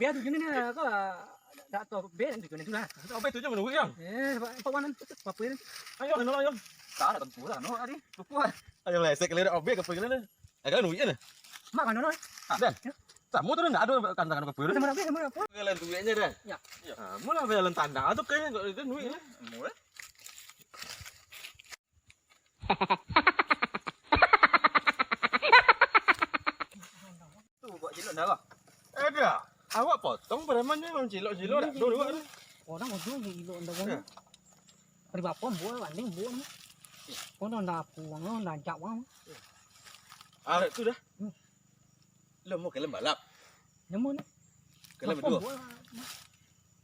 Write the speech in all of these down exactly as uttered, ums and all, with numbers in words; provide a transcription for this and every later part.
Ya, tu jenis ni, kau dak tahu ben tu jenis tu lah. Tahu ben tu je menunggu yang. Eh, apa, apa warna tu? Apa ni? Ayo, ayo, ayo. Tak ada tempu lah, no, tadi. Lupa. Ayo lah, saya keliru obek apa gimana? Agak nunggu ni. Mak mana no? Dah. Sama tu dah ada kandang apa pun. Sama apa, sama apa? Jalan tu dah. Ya. Ah, mula jalan tandang tu kayaknya enggak ada nunggu ni. Mula. Tu buat cilok dah lah. Eh, dah. Awak potong preman ni, orang cilok-cilok dah. Dulu, dulu. Orang ujung di ilok dah. Ya. Peribapon buat, banding buat ni. Kau dah, dah puang, dah jak bang. Ah, tu dah. Hmm. Lo mau kalian balap? Nemu ni. Kalian berdua.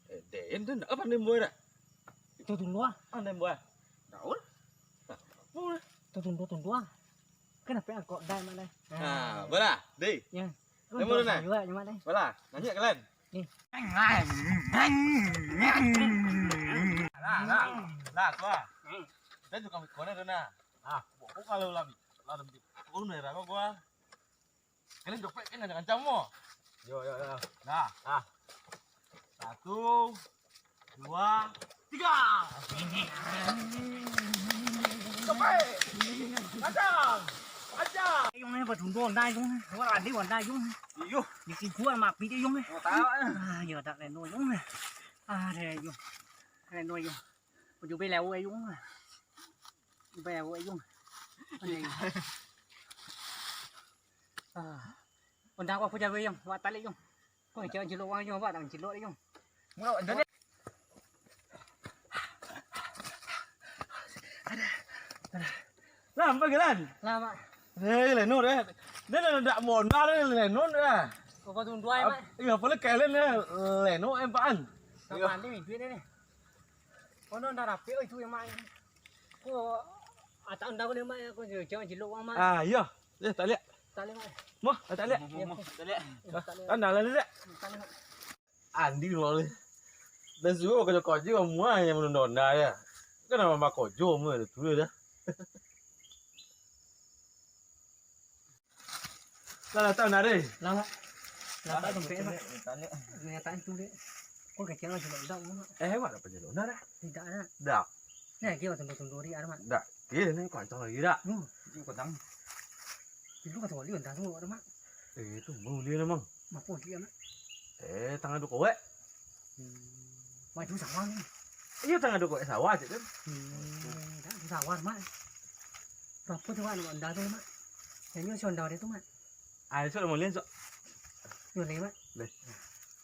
Eh, den tu nak apa ni buat dah? Tu tundua. Ah, den buat. Tahu lah. Apa lah? Tu tundua-tundua. Kenapa kok dai mana? Ah, bola, deh. Ya. Nemu na? Juga cuma dai. Bola, nanya kalian. Ni. Lah, lah. Lah, tua. Kita juga mikirnya tu nah. Ah, kok kalau lah, lah, kau nerang gua. Kalian dopek kan ada kancam mo. Yo, yo, yo. Nah, ah. Satu, dua, tiga. Dopek. Kancam. Kancam. Yung ni, patunduk dah yung. Wah, ada dah yung. Iyo. Di kuburan mapi dia yung ni. Oh, tahu ah. Ah, yo tak leno yung. Ah, ada yung. Leno yung. Uju bela yung. Bela yung. Ada yung. Ah. Undang aku jago, Yong. Wak talik, Yong. Kau jangan cilok wang, Yong. Wak jangan cilok, Yong. Mula, dah ni. Lah, apa gelan? Lah, Mak. Eh, leno deh. Dia dah nak mondar deh, leno deh. Kau tunggu dua, Mak. Iya, apa lagi kalian deh? Leno, eh, apaan? Sama ni, duit ni. Kono ndak rapik, oi, tu yang mak. Ko atak ndak ko ni, mak, ko jangan cilok wang, mak. Ah, iyo. Eh, tak lihat. Tak lihat, mak. Moh, tak lihat. Moh, moh, moh, tak lihat. Iyo, tak lihat. Tanah lah, lihat. Tak lihat. Andi dulu ni. Dan suruh kerja-kerja, kamu yang menunda-nunda ya. Kan nama mak kerja, mu ada tu dah. Lah datang dah, deh. Lah, Mak. Lah, tak sampai, Mak. Kenyataan tu, dek. Kau kecil lah, jelok dah, Mak. Eh, awak dapat jelok dah, dah. Tidak, dah. Dah. Nah, dia tunggu-tunggu dia, Mak. Dah. Dia ni kau hantar lagi dah. Hmm. Dia kau tang. Itu kata wali, entah tu, Mak. Eh, itu mau dia, Mak. Mampu dia, Mak. Eh, tangan tu kau, eh. Hmm. Maju sawah ni. Iyo, tangah duko sawah cek tu. Hmm, dah di sawah, Mak. Berapa tu, Mak, nak Honda tu, Mak? Yang nyo si Honda dia tu, Mak. Ah, esok dah mulian, sok. Yo, leh, Mak. Leh.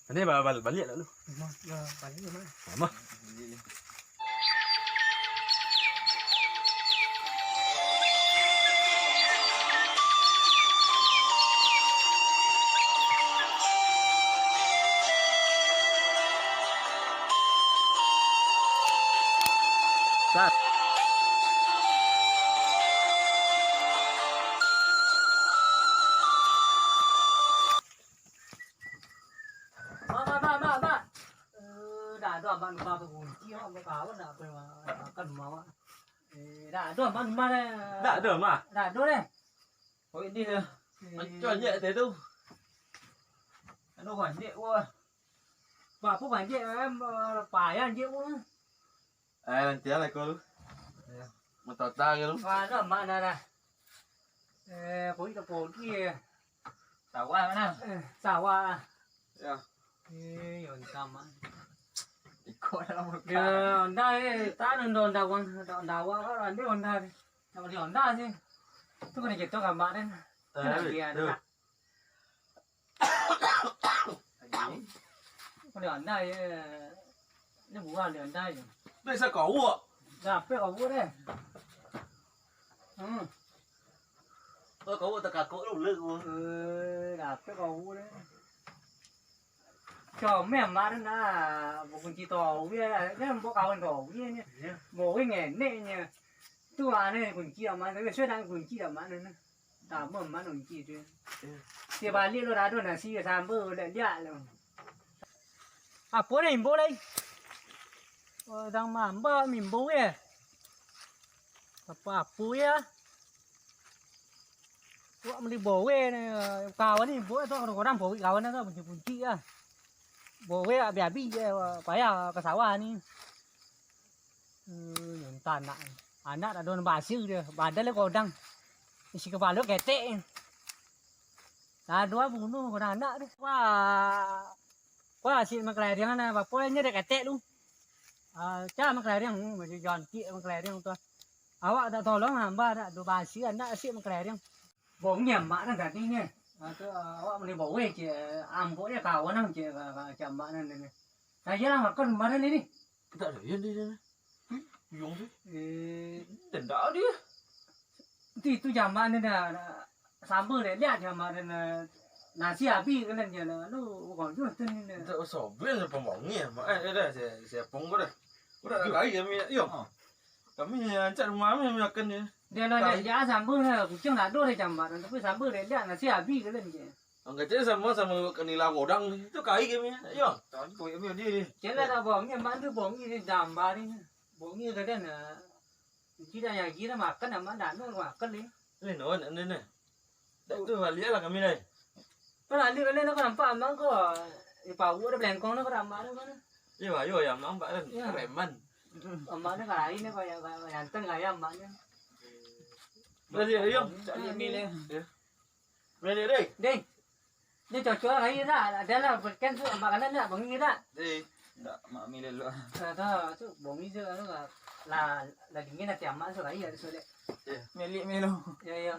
Nanti bal-, bal-, balik lah lu. Mak, yo, balik, Mak. Mama. Mak, mak, mak, mak, mak. Eh, dah ado abang rumah bakunci, mak, mau kawan nak apa, mak? Makan rumah, mak. Eh, dah ado abang rumah deh. Dah ado, mak. Dah ado deh. Oh, ini dah. Eh. Macam je tadi tu. Aduh, banjir gua. Apa banjir, em, payah banjir gua. Eh, nanti lah kau lu. Ya. Mentota ke lu? Mana, mana dah? Eh, pergi ke pergi ya. Sawah mana? Eh, sawah. Ya. Eh, yo entah, Mak. Ikut dalam muka. Ya, Honda, eh, tak ada Honda, Honda, Bang. Tak Honda, awak kan ada Honda ni. Tak boleh Honda sih. Tu kena gitu gambar dan. Eh, kan ada tu. Ada. Boleh Honda ya. Ini buah boleh Honda ya. Biasa kau awak. Dah, apa kau buat deh? Hmm. Oh, kau takakok lu, le, gua. Eh, dapek kau ni. Comel kemarin dah, bakunci towi lah. Dia buat kawan towi ni. Iya. Boring enek ni. Tu aneh kunci aman, tapi saya nak kunci aman ni. Tak aman kunci tu. Iya. Dia balik lu dah ada nasi sambal, dah lihat lu. Apo dah imbau lai? Urang mamba mimbau ye. Apo-apo ye. Wak mali bawe ni, kawan ni imbau tu, kadang-kadang bawe kawan tu, punci-punci ah. Baweh abih-abih je, payah ka sawah ni. Eh, nyo entah anak. Anak tak ado nan basa dia. Badan dia godang. Isi kapalo ketek. Tado bunuh godang anak tu. Wah. Wah, si mangkalariang nah, bapo nyo dia ketek tu. Ah, cah mangkalariang, hmm, masih jantik mangkalariang tu. Awak tak tolong hamba tak, ado basa anak si mangkalariang. Bongi amak nan tadi ni. Ah, tu, ah, awak mani baweh, cik. Ambo je kawan nang, cik, ka, ka, cik amak nan ni. Nah, iyolah, makan kemarin ni. Tak ada, ya, dia, dia. Yang tu. Eh. Tidak dia. Itu, itu jaman ni dah. Sambal dek liak jaman ni, nah. Nasi habis kalian je lah. Lu, kau jual tu ni, nah. Tak usah, ben pembangi, Mak. Eh, eh, dah, saya, saya pong kau dah. Kau dah kai kami, yo. Ah. Kami ancak rumah kami, kami makan je. Dia lah, kai. Dia, dia sambal lah. Kucing tak ada dia jambat. Tapi sambal dia, dia nasi habis kalian je. Ang kecil sama, sama kanila godang ni. Itu kai kami, yo. Tadi kau yang dia ni. Kalian dah bongi, mak tu bongi ni jambat ni. Bongi kalian, nah. Cuci dah nyagi dah makan, dah mak dah makan ni. Ni, no, ni, ni. Dah tu, balik lah kami dah. Kan balik, balik dah, nampak amak kau. Di pawuk dah belengkong dah, kau dah amak dah, mana? Yo, ayo, ya, nampak kan. Ya. Preman. Amak dah lain dah, kayak, kayak ganteng kayak amaknya. Balik, ayo. Cak ni, ni. Ya. Balik, deh. Deh. Ni cocok lah, kain lah. Ada lah, berikan tu, makanan nak, bongi tak? Eh, ndak, mak ambil dulu. Tak tahu, tu bongi je lah, lah, lah dingin hati amak tu, kain ada solek. Ya. Milik Melo. Ya, ya.